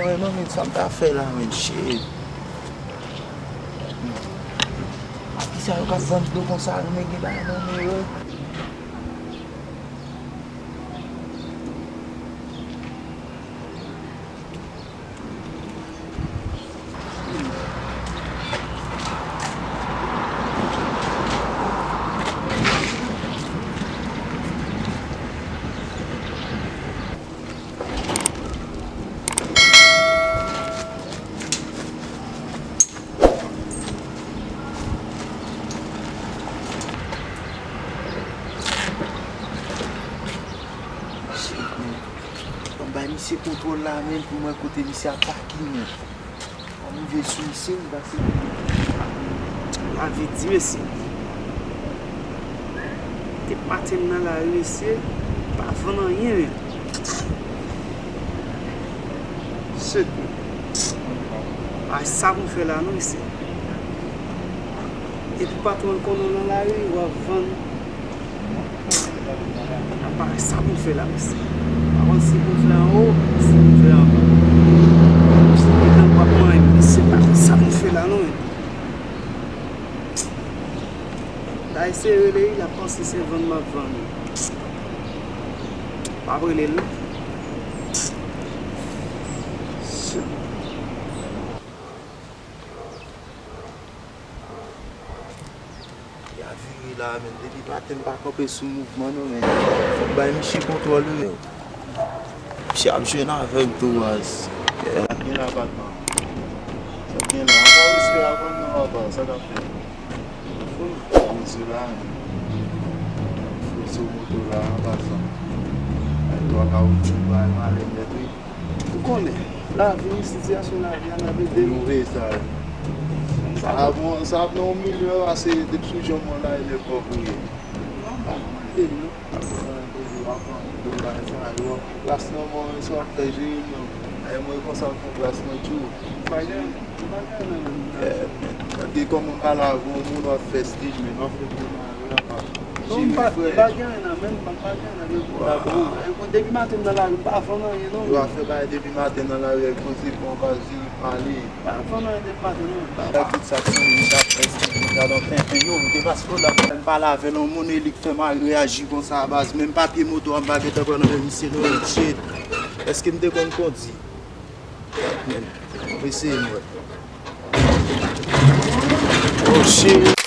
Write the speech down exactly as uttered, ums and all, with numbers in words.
Mwen, non, men sa m ta fè la, men, shit. Kisa yo ka vann dlo konsa, nou, men gen bagay nan men yo. Shit, man. Ban m bay misye kontwòl la, men, pou m wè kote misye ap pake, men. An rive sou misye, m pase. Lavi di, mesye. Te maten nan lari, mesye, pa vann anyen, men. Shit. Ay, sa pou m fè la, non, mesye. Epi patwon konnen w nan lari, w ap vann. Apa, sa pou m fè la, mesye? Pa konn si pou m fè anwo, si pou m fè anba. Etan w ap manyen, mesye, pa konn sa pou m fè la, non, men. Dayise rele, l ap panse se vann m ap vann. Pa rele l, non. Ya vire la, men. Depi maten, m pa kanpe sou mouvman, non, men. Fòk bay misye kontwòl, wi. Misye ap jwenn avè m tou, baz. Sa k gen la, patnè? Sa k gen la? Anba respè a, patnè, papa. Sa k ap fèt? Poze la, men. Poze moto la, an pasan. Ay, twa kawoutchou, bay malè nèt, wi. Ou konnen, lavi, sitiyasyon lavi a, n ap ede l. Nou veye sa, wi. Sa bon, sa ap nan yon milyon ase depi sou janm an la, e lè pòv ou ye. N ap ede l, non. Apre, w ap pran do bagay sa yo. Plas nan men w, sa w ap fè jere l, non. Ay, mwen konsa m fè plas mwen tjou. M pa gen, m pa gen anyen nan men m. Eh, men, gade kòman m pale avè w, moun w ap fè stage, men w ap fè gwo mare la, pa. Non, m pa, m pa gen anyen nan men m, m pa gen anyen nan men m pou m ta ba w. Depi maten m nan lari, m pa vann anyen, non. Yo ap fè bagay depi maten nan lari, koze pran baz, jere pale. Pa vann anyen depi maten, non. Gad tout sa k sanble, sa k fè stil, gad an tenten. Yo, m te pase lo la, m pale avè l, yon moun e li k fè m al reyaji konsa, baz. Menm papye moto a, m pa gentan pran nan men misye, non, shit. Èske m te konn kondi? Men, m eseye, m wè. Oh, shit.